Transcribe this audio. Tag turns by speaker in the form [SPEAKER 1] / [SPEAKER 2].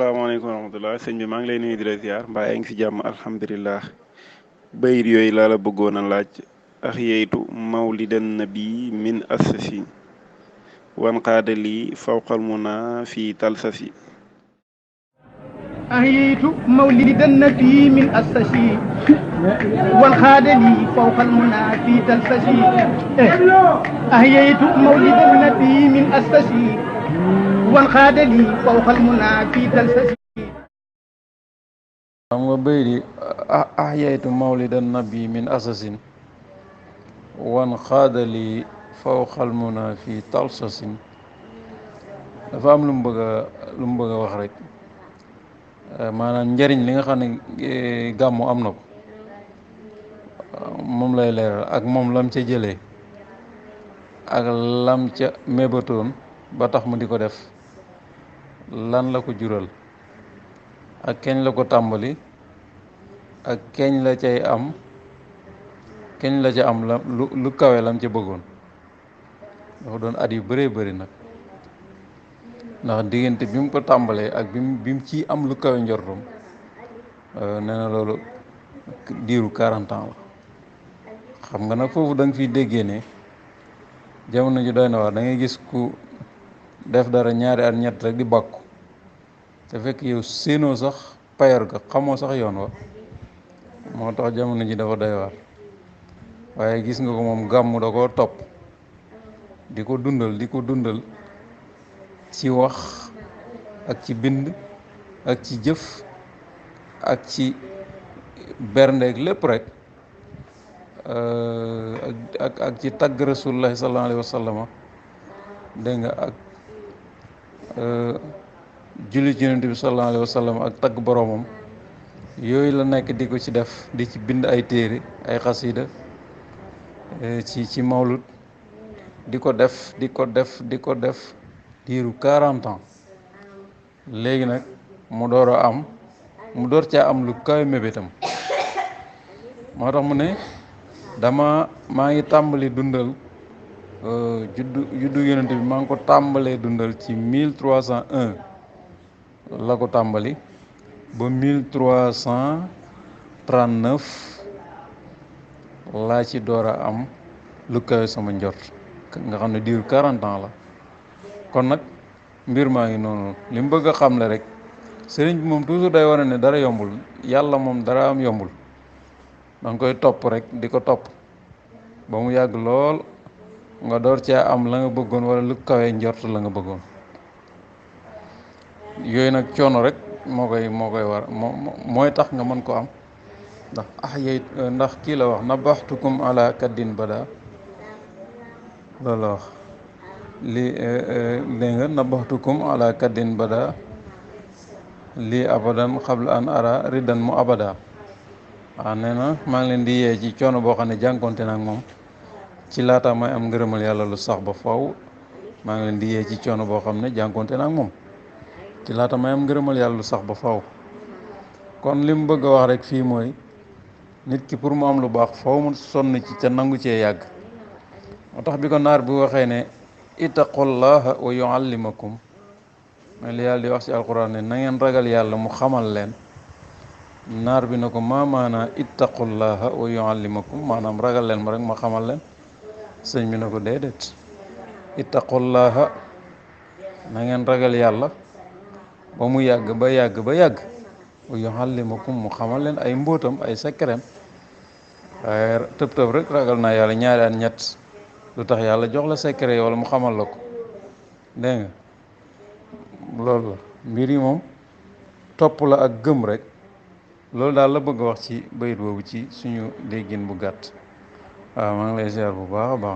[SPEAKER 1] salaamaaleykum wa rahmatulah sëñ bi maa ngi lay nuyu di la ziar mbaa yaa ngi si jàmm alhamdulilah bayit yooyu laa la bëggoon a laaj ax yeytu mawlidan nabi min assasi wan qaada lii fawqal muna fi talsasi
[SPEAKER 2] أهيت مولد النبي من أسسي والخاد لي فوق المنى في تلفسي أهيت مولد النبي من أسسي والخاد لي فوق المنى في تلفسي
[SPEAKER 3] xam nga béy di ahyaytu mawlida nabi min asasin wan xaadali fawqal muna fi talsasin dafa am lu mu bëgg a wax rek maanaam njëriñ li nga xam ne gàmmu am na ko moom lay leeral ak moom lam ca jëlee ak lam ca mébatoon ba tax mu di ko def lan la ko jural ak keñ la ko tàmbali ak keñ la cay am keñ la ca am la lu kawe lam ca bëggoon dafa doon at yu bëree bëri nag ndax diggante bi mu ko tàmbalee ak bi mu ciy am lu kawe njortum nee na loolu diiru 40 ans la xam nga nag foofu da nga fiy déggee ne jamono ji doy na waar da ngay gis ku def dara ñaari at ñett rek di bàkku te fekk yow séenoo sax payor ga xamoo sax yoon wa moo tax jamono ji dafa doy waar waaye gis nga ko moom gàmmu da koo topp di ko dundal ci wax ak ci bind ak ci jëf ak ci berndeeg lépp rek ak ci tagg rasulullahi sallallahu alayhi wa sallam dégg nga ak julli ci yonent bi sallallahu alayhi wa sallam ak tagg boroomam yooyu la nekk di ko ci def di ci bind ay téere ay xasida ci mawlud di ko def diiru 40 ans léegi nag mu door caa am lu kawe mébétam moo tax mu ne maa ngi tàmbali dundal juddu yonent bi maa ngi ko tàmbalee dundal ci 1301 la ko tàmbali ba 1339 laa ci door a am lu kawe sama njort nga xam ne diiru 40 ans la kon nag mbir maa ngi noonu li mu bëgg a xamle rek sëriñ bi moom toujours day wane ne dara yombul yàlla moom dara am yombul danga koy topp rek di ko topp ba mu yàgg lool nga door caa am la nga bëggoon wala lu kawee njort la nga bëggoon yooyu nag coono rek moo koy war mooy tax nga mën ko am ndax kii la wax nabaxtukum ala kaddin bada loolu la wax lii dégg nga nabaxtukum ala kaddin bada lii abadan xabla an ara riddan mu abada waaw nee na maa ngi leen di yee ci coono boo xam ne jànkonte nag moom ci laata may am ngërëmal yàlla lu sax ba faw maa ngi leen di yee ci coono boo xam ne jànkonte nag moom ci laata may am ngërëmal yàlla lu sax ba faw kon li mu bëgg a wax rek fii mooy nit ki pour mu am lu baax faw mu sonn ci ca nangu cee yàgg moo tax bi ko naar bi waxee ne ittaqullaha wa yuallimakum mais li yàlla di wax ci alquran ne na ngeen ragal yàlla mu xamal leen naar bi na ko maamaana ittaqullaha wa yuallimakum maanaam ragal leen ma rek ma xamal leen sëñ bi na ko déedéet ittaqullaha na ngeen ragal yàlla ba mu yàgg ba yàgg wa yuallimakum mu xamal leen ay mbóotam ay sekkereem waaye tëb rek ragal naa yàlla ñaari at ñett lu tax yàlla jox la secret wala mu xamal la ko dégg nga loolu la mbir yi moom topp la ak gëm rek loolu daal la bëgg a wax ci bayit boobu ci suñu déggin bu gàtt waaw maa ngi lay ziar bu baax a baax